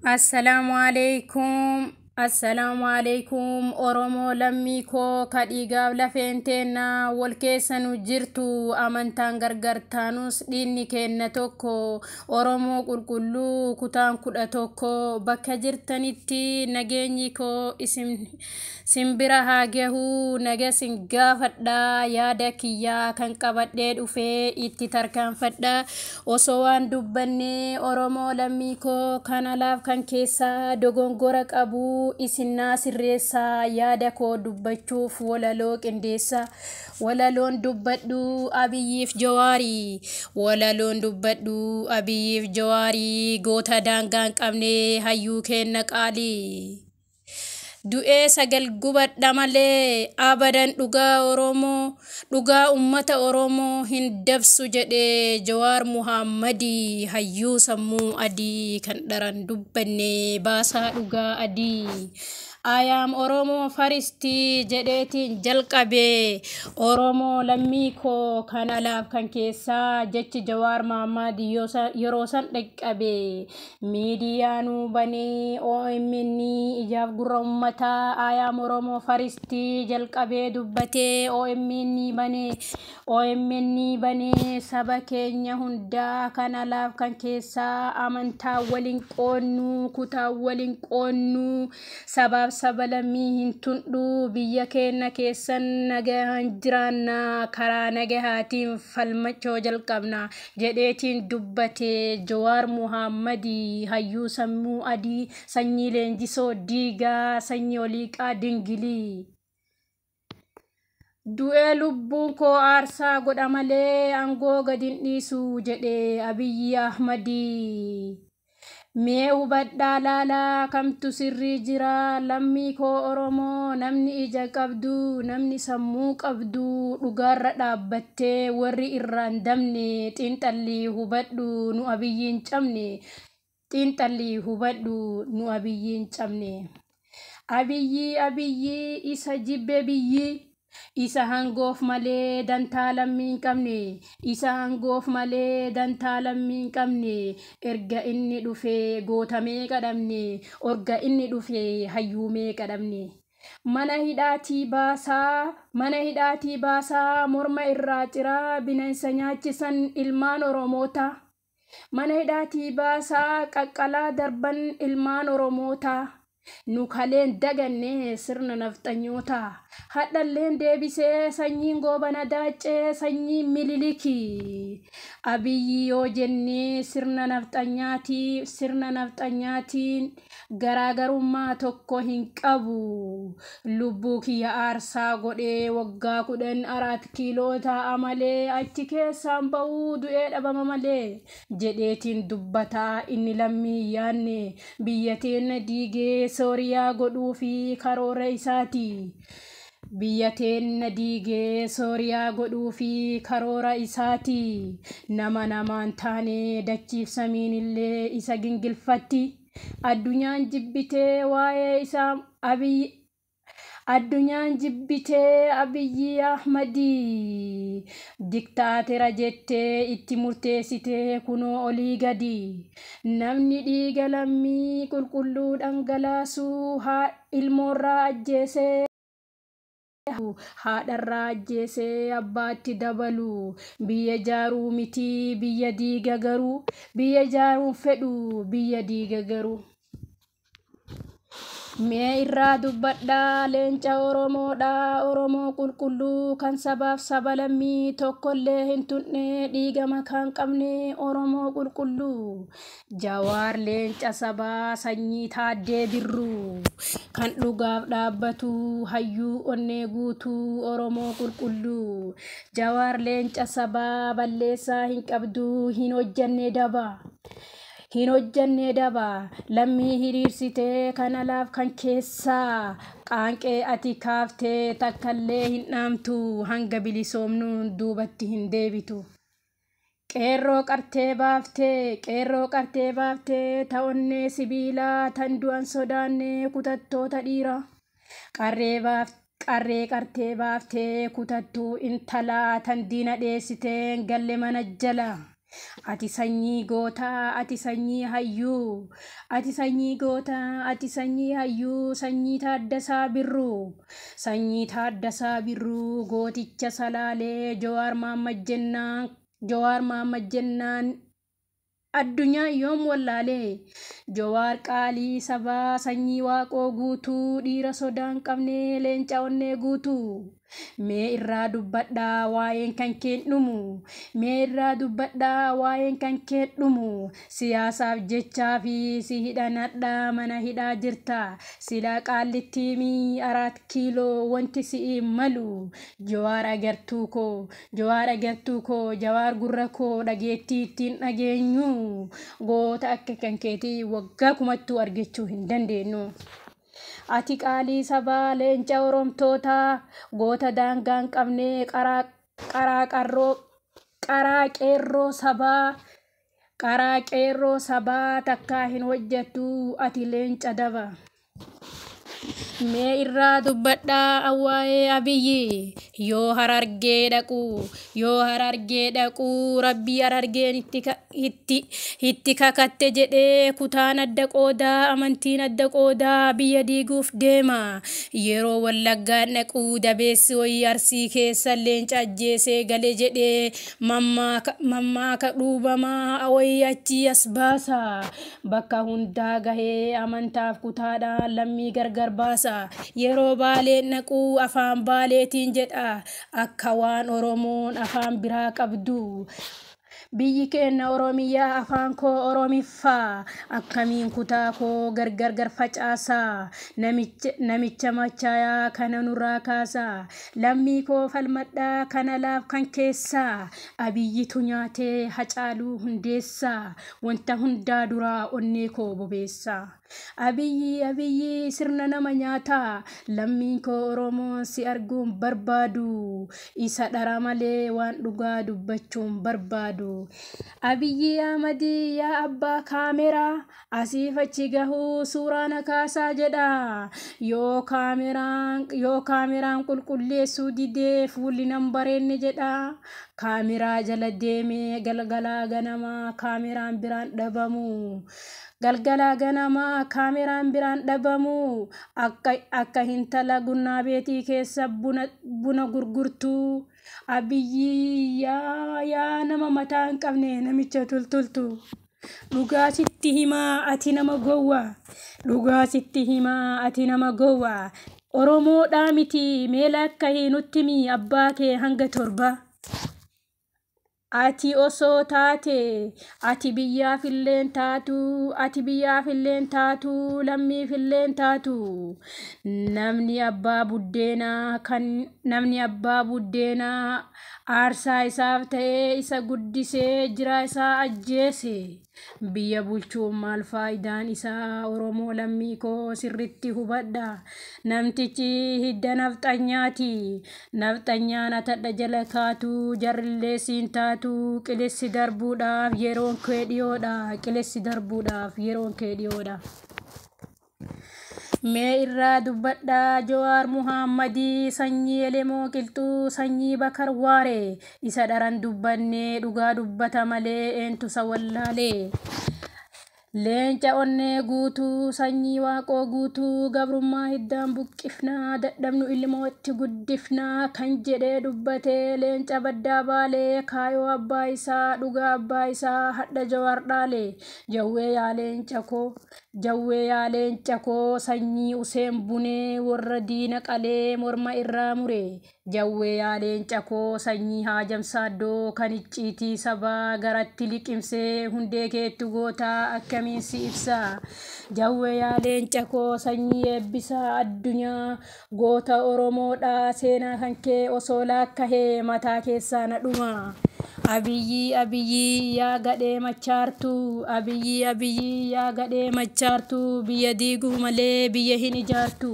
Assalaamu alaikum. Assalaamu alaikum. Oromoo lammii koo ka dhiigaaf lafeen teennaa wal keessa nu jirtu, amantaan gargar taanus dhiinni keenna tokko. Oromoo qulqulluu kutaan 11, bakka jirtanitti nageenyi koo isin simbira haa gahuu. Naga sin gaafadha, yaada kiyyaa kan qabadhee dhufee itti tarkaanfadha. Osoo waan dubbanne, Oromoo lammii koo kan alaaf kan keessaa, dogongora qabu isin naa sirreessaa. Yaada koo dubbachuuf walaloo qindeessa. Walaloon dubbadhu Abiyyiif Jawaarii, walaloon dubbadhu Abiyyiif Jawaarii, goota daangaa hin qabne, hayyuu keenna qaalii. Du'ee sagal gubadha malee abadan dhugaa Oromoo, dhugaa ummata Oromoo hin dabsu jedhee Jawaar Muhaammadii, hayyuu sammuu adii, kan dharan dubbanne, baasaa dhugaa adii. "I am Oromoo first" jedheetiin jalqabe. Oromoo lammii koo kan alaaf kan keessaa, jechi Jawaar Muhammad yeroo san dhaqqabe. Miidiyaa nuu banee OMN, ijaaf gurra ummataa. "I am Oromoo first" jalqabee dubbatee OMN banee, OMN banee. Saba keenya hundaa kan alaaf kan keessaa, amantaa waliin qoonnuu, kutaa waliin qoonnuu, sabaaf saba lammii hin tundhu, biyya keenya keessan nagahaan jiraanna, karaa nagahaatiin falmachoo jalqabna jedheetiin dubbate Jawaar Muhaammadii, hayyuu sammuu adii, sanyii Leenjisoo Diigaa, sanyii Oliiqaa Dingilii. Du'ee lubbuun koo aarsaa godha malee aangoo gad hin dhiisu jedhe Abiyyi Ahmadii. Mee hubadhaa laalaa, kamtu sirrii jira? Lammii koo Oromoo, namni ija qabdu, namni sammuu qabdu, dhugaarra dhaabbattee warri irraan dabne, xiinxallii hubadhu, nu Abiyyiin cabne. Xiinxallii hubadhu, nu Abiyyiin cabne. Abiyyi, Abiyyi, isa jibbe biyyi, isa hangoof malee dantaa lammii hin qabne, isa hangoof malee dantaa lammii hin qabne. Erga inni dhufee goota meeqa dhabne? Erga inni dhufee hayyuu meeqa dhabne? Mana hidhaatii baasaa, mana hidhaatii baasaa, morma irraa ciraa, bineensa nyaachisan ilmaan Oromoota. Mana hidhaatii baasaa, qaqqalaa darban ilmaan Oromoota. Nu kaleen daganne sirna nafxanyoota. Hadhalleen deebisee sanyiin Goobana Daaccee, sanyiin Mililiki. Abiyyi yoo jennee sirna nafxanyaatii, sirna nafxanyaatiin garaagarummaa tokko hin qabu. Lubbuu kiyya aarsaa godhee waggaa 10 Araat Kiiloo taa'a malee achi keessaan ba'uu, du'ee dhabama malee jedheetiin dubbataa. Inni lammii yaanne, biyya teenna diigee Sooriyaa godhuu fi karoora isaati. Biyya teenna diigee Sooriyaa godhuu fi karoora isaati. Nama namaan taane, dachiif samiin illee isa gingilfatti. Addunyaan jibbitee waa'ee isaa Abiy. Addunyaan jibbitee Abiyyi Ahmadii diktaatera jettee itti murteessitee kunoo olii gadi. Namni dhiiga lammii qulqulluu dhangalaasuu, haa ilmoorraa ajjeesee, haadharraa ajjeesee abbaatti dabalu, biyya jaaruu miti, biyya diiga garuu. Biyya jaaruun fedhu, biyya diiga garuu. Mee irraa dubbadhaa, leenca Oromoodha, Oromoo qulqulluu, kan sabaaf saba lammii tokkollee hin tunne, dhiiga makaa hin qabne, Oromoo qulqulluu. Jawaar leenca sabaa, sanyii Taaddee Birruu, kan dhugaaf dhaabbatu, hayyuu onnee guutuu, Oromoo qulqulluu. Jawaar leenca sabaa, balleessaa hin qabdu, hin hojjanne daba. Hin hojjanne daba. Lammii hiriirsitee kan alaaf kan keessaa, qaanqee ati kaaftee takkallee hin dhaamtu, hanga bilisoomnuun duubatti hin deebitu. Qeerroo qartee baaftee, qeerroo qartee baaftee, ta'onnee sibiilaa, tan du'an sodaanne, kutattoota dhiiraa. Qarree baaf, qarree qartee baaftee, kutattuu intalaa, tan diina dheessitee galle mana jala. Ati sanyii gootaa, ati sanyii hayyuu, ati sanyii gootaa, ati sanyii hayyuu, sanyii Taaddasaa Birruu, sanyii Taaddasaa Birruu, gooticha Salaalee, Jawaar Mahaammad jennaan, Jawaar Mahaammad jennaan addunyaan yoom wallaalee? Jawaar qaalii sabaa, sanyii Waaqoo guutuu, dhiira sodaa hin qabne, leenca onnee guutuu. Mee irraa dubbadhaa waa'een kan keen dhumu. Mee irraa dubbadhaa waa'een kan keen dhumu. Siyaasaaf jechaa fi si hidhanadhaa mana hidhaa jirta. Silaa qaallittiimii 4 kiiloo wanti si'i malu. Jawaar agartuu koo, Jawaar agartuu koo, Jawaar gurra koo dhageettii ittiin dhageenyu. Goota akka kan keetii waggaa kumattuu argachuu hin dandeenyu. Ati qaalii sabaa, leenca Oromtootaa, goota daangaa hin qabne, qaraa qarroo, qaraa qeerroo sabaa, qaraa qeerroo sabaa takkaa hin hojjettu, ati leenca daba. Mee irraa dubbadhaa waa'ee Abiyyi, yoo Harargee dhaqu, yoo Harargee dhaqu, Rabbii Harargeen itti kakatte jedhee kutaan adda qoodaa, amantiin adda qoodaa biyya diiguuf deema. Yeroo Wallaggaan dhaqu dabeessi wayii Arsii keessa leenca ajjeesee gale jedhee mammaaka dhuubamaa wayii achii as baasa. Bakka hundaa gahee amantaaf kutaadhaan lammii gargar baasa. Yeroo Baaleen dhaqu afaan Baaleetiin jedha, akka waan Oromoon afaan biraa qabdu. Biyyi keenya Oromiyaa, afaan koo Oromiffaa, akkamiin kutaa koo gargar gar facaasaa? Namicha machayaa kana nurraa kaasaa. Lammii koo falmadhaa kana laaf kan keessaa. Abiyyitu nyaatee Hacaaluu Hundeessaa, wanta hundaa duraa onnee koo bobeessaa. Abiyyi, Abiyyi, sirna nama nyaataa, lammiin koo Oromoon si arguun barbaadu, isa dhara malee waan dhugaa dubbachuun barbaadu. Abiyyi Ahmadii, yaa abbaa kaameraa, asiif achi gahuu suuraa na kaasaa jedha. Yoo kaameraan qulqulleessuu didee fuulli nan bareenne jedha. Kaameraa jala deemee galgalaa ganamaa kaameraan biraan dhabamu. Galgalaa ganamaa kaameraan biraan dhabamu. Akka intala gunnaa beetii keessa buna gurgurtuu. Abiyyi, yaa nama mataa hin qabne, namicha tultultu. Dhugaa sitti himaa, ati nama gowwaa. Dhugaa sitti himaa, ati nama gowwaa. Oromoodhaa miti, meela akka nutti himi abbaa kee hanga 7. Ati osoo taate ati biyyaaf illeen taatu, ati biyyaaf illeen taatu, lammiif illeen taatu. Namni abbaa buddeenaa kan namni abbaa buddeenaa aarsaa isaaf ta'ee isa guddisee jira isaa ajjeese. Biyya bulchuun maal faayidaan isaa? Oromoo lammii koo sirritti hubadha. Namtichi hidda nafxanyaati. Nafxanyaan atadha jala kaatu, jarrillee siin taatu, qilessi darbuudhaaf yeroon kee dhiyoodha. Qilessi darbuudhaaf yeroon kee dhiyoodha. Mee irraa dubbadhaa Jawaar Muhaammadii, sanyii Elemoo Qilxuu, sanyii Bakar Waaree, isa dharan dubbannee dhugaa dubbata malee eentu isa wallaalee. Leenca onnee guutuu, sanyii Waaqoo guutuu, gabrummaa hiddaan buqqifnaa, dadhabnu ilmootti guddifnaa kan jedhee dubbatee, leenca baddaa Baalee, kaayoo abbaa isaa, dhugaa abbaa isaa hadha Jawaar dhaale. Jawwee yaa leenca koo, Jawwee yaa leenca koo, sanyii Useen Bunee, warra diina qalee morma irraa mure. Jawwee yaa leenca koo, sanyii Haajamsaaddoo, kan icciitii sabaa garatti liqimsee hundee keetti gootaa akkamiin si ibsa. Jawwee yaa leenca koo, sanyii Eebbisaa Addunyaa, goota Oromoodhaa, seenaa kan kee osoo laakkahee mataa keessaa na dhuma. Abiyyi, Abiyyi, yaa gadhee machaartuu, Abiyyi, Abiyyi, yaa gadhee machaartuu, biyya diiguu malee biyya hin ijaartu,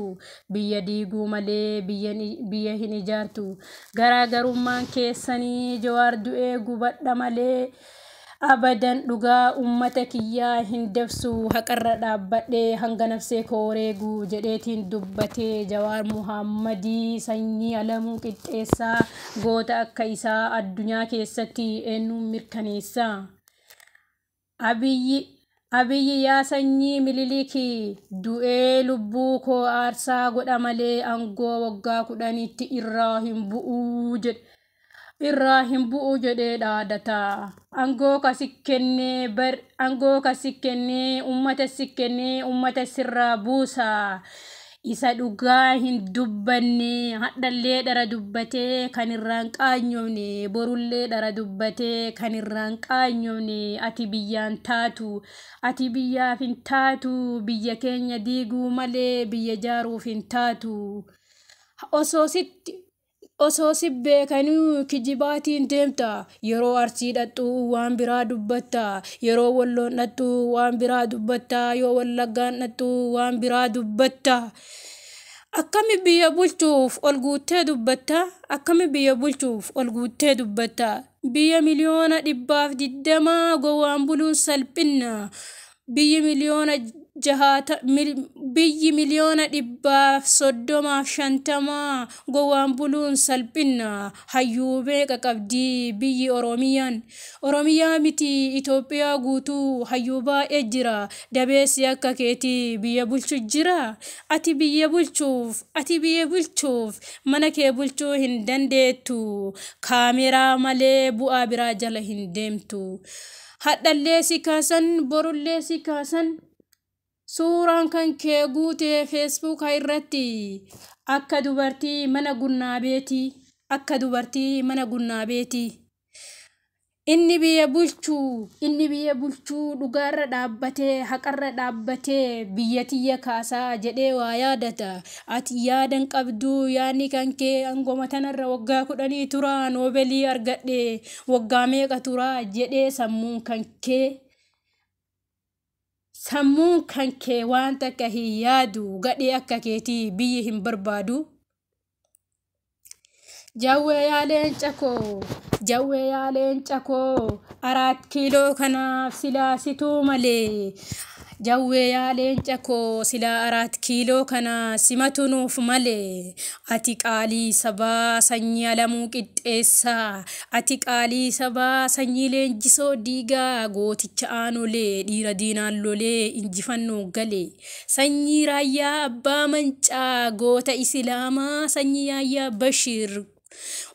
biyya diiguu malee biyya hin ijaartu. Garaagarummaan keessanii Jawaar du'ee gubadha malee. Abadan dhugaa ummata kiyyaa hin dabsu, haqarra dhaabbadhee hanga nafsee koo wareegu jedheetiin dubbatee Jawaar Muhammadii sanyii Alamuu Qixxeessaa goota akka isaa addunyaa keessatti eenyuun mirkaneessa. Abiyyi yaa sanyii Mililikii, du'ee lubbuu koo aarsaa godha malee aangoo waggaa 10tti irraa hin bu'uu jedhe. Irraa hin bu'u jedhee dhaadata. Aangoo kasi kennee bar aangoo kasi kennee ummata si kennee ummata sirraa buusa. Isa dhugaa hin dubbanne hadhallee dhara dubbatee kan irraan qaanyofne, borullee dhara dubbatee kan irraan qaanyofne, ati biyyaan taatu, ati biyyaaf hin taatu, biyya keenya diiguu malee biyya jaaruuf hin taatu. Osoo si beekanuu kijibaatiin deemta. Yeroo Arsii dhaqxu waan biraa dubbatta. Yeroo Walloon dhaqxu waan biraa dubbatta. Yoo Wallaggaan dhaqxu waan biraa dubbatta. Akkami biyya bulchuuf ol guuttee dubbatta? Akkami biyya bulchuuf ol guuttee dubbatta? Biyya 120,000,000 gowwaan buluun salphinna. Biyyi miliyoona 60, biyyi 135,000,000 gowwaan buluun salphinna. Hayyuu meeqa qabdi biyyi Oromiyaan? Oromiyaa miti, Itoophiyaa guutuu hayyuu baay'ee jira. Dabeessi akka keetii biyya bulchu jira? Ati biyya bulchuuf mana kee bulchuu hin dandeettu. Kaameraa malee bu'aa biraa jala hin deemtu. Hadhallee si kaasan, borullee si kaasan. Suuraan kan kee guute Feesbuuka irratti akka dubartii mana gunnaabeeti. Akka dubartii mana gunnaabeeti. Inni biyya bulchuu dhugaarra dhaabbatee, haqarra dhaabbatee biyya tiyya kaasaa jedhee waa yaadata. Ati yaadan qabduu, yaadni kan kee aangoma tanarra waggaa 10 turaa, noobelii argadhe, waggaa meeqa turaa jedhee sammuun kan kee waan takka hin yaadu. Gadhee akka keetii biyyi hin barbaadu. Jawwee yaa leenca koo, jawwee yaa leenca koo, Araat Kiiloo kanaaf silaa situu malee. Jawwee yaa leenca koo, silaa Araat Kiiloo kana simatu nuuf malee. Ati qaalii sabaa sanyii Alamuu Qixxeessaa. Ati qaalii sabaa sanyii Leenjisoo Diigaa, gooticha Aanolee, dhiira diinaan lolee injifannoo gale. Sanyii Raayyaa Abbaa Mancaa, goota Islaamaa, sanyii Yaayyaa Bashir.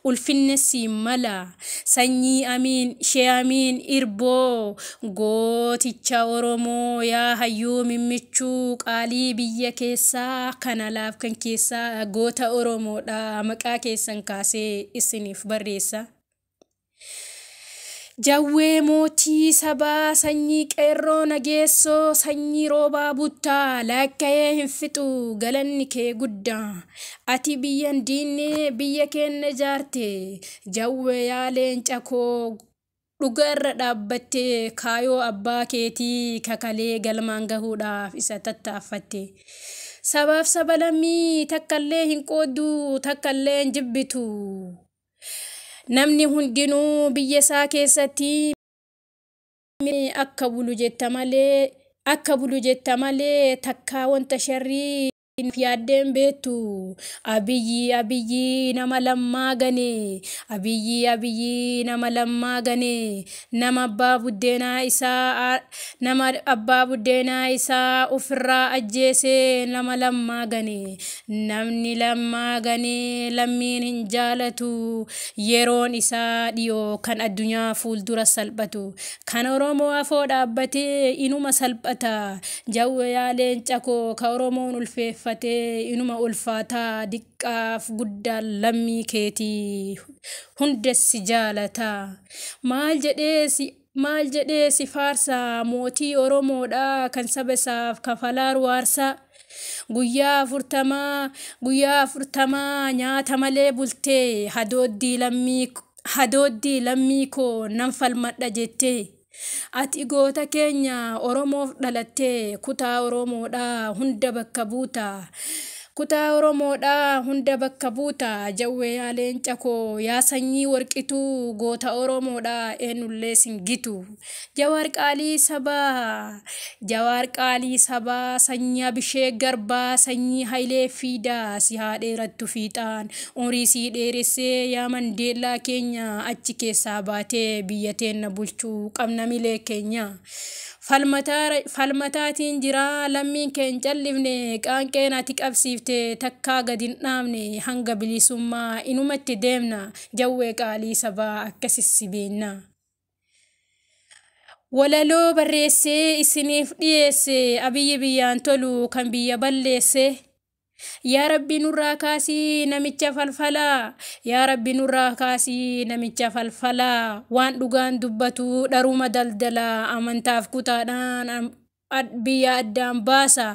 Ulfinne siin mala. Sanyii Amiin Shee Amiin Irboo, gooticha Oromoo, yaa hayyuu mimmichuu, qaalii biyya keessaa kan alaaf kan keessaa, goota Oromoodha, maqaa keessan kaasee isiniif barreessa. Jawwee mootii sabaa, sanyii Qeerroo Nageessoo, sanyii Roobaa Buttaa, laakka'ee hin fixu, galanni kee guddaa. Ati biyyan diinne, biyya keenya ijaarte. Jawwee yaa leenca koo, dhugaarra dhaabbattee kaayoo abbaa keetii kakalee galmaan gahuudhaaf isa tattaaffatte. Sabaaf saba lammii takkallee hin qooddu, takkallee hin jibbitu. Namni hundinuu biyya isaa keessatti akka bulu jetta malee, akka bulu jetta malee, takkaa wanta sharrii yaaddeen beektu. Abiyyi, Abiyyi nama Lammaa gane. Abiyyi, Abiyyi nama Lammaa gane. Nama abbaa buddeenaa isaa ofirraa ajjeese, nama Lammaa gane. Namni Lammaa gane lammiin hin jaalatu. Yeroon isaa dhiyoo kan addunyaa fuuldura salphatu. Kan Oromoo afoo dhaabbatee inuma salphata. Jawwee yaa leenca koo, ka Oromoon ulfeeffatee inuma ulfaataa, diqqaaf guddaan lammii keetii hunda si jaalata. Maal jedhee si faarsa, mootii Oromoodha kan saba isaaf kafalaaru aarsaa. Guyyaa 40 nyaata malee bultee hadooddii lammii koo nan falmadha jettee. Ati goota keenya, Oromoof dhalattee kutaa Oromoodhaa hunda bakka buuta. Kutaa Oromoodhaa hunda bakka buuta jawwee yaa leenca koo yaa sanyii warqituu goota Oromoodhaa eenyullee sin gitu. Jawaar qaalii sabaa Jawaar qaalii sabaa sanyii Abishee Garbaa sanyii Hayilee Fiidaa si haa dheerattu fiixaan umrii sii dheeressee yaa Mandeellaa keenya achi keessaa baatee biyya teenna bulchuu qabna milee keenya. Falmataatiin jira lammiin kee hin callifne qaanqeen ati qabsiifte takkaa gad hin dhaabne hanga bilisummaa inumatti deemna jawwee qaalii sabaa akkasis si beenna. Walaloo barreessee isiniif dhiyeesse Abiyyi biyyaan tolu kan biyya balleesse. Yaa Rabbi nurraa kaasii namicha falfalaa. Yaa Rabbi nurraa kaasii namicha falfalaa. Waan dhugaan dubbatu dharuma daldalaa amantaaf kutaadhaan biyya addaan baasa.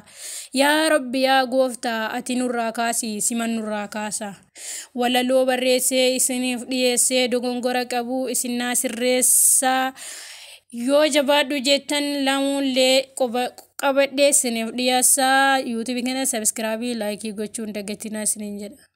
Yaa Rabbi yaa gooftaa ati nurraa kaasii siman nurraa kaasa. Walaloo barreessee isiniif dhiyeessee dogongora qabu isin naa sirreessaa. Yoo jabaadhu jettan lamuullee qabadhee isiniif dhiyeessaa. Yuutuubii kana sabiskiraabii laayikii gochuun dagatinaa isiniin jedha.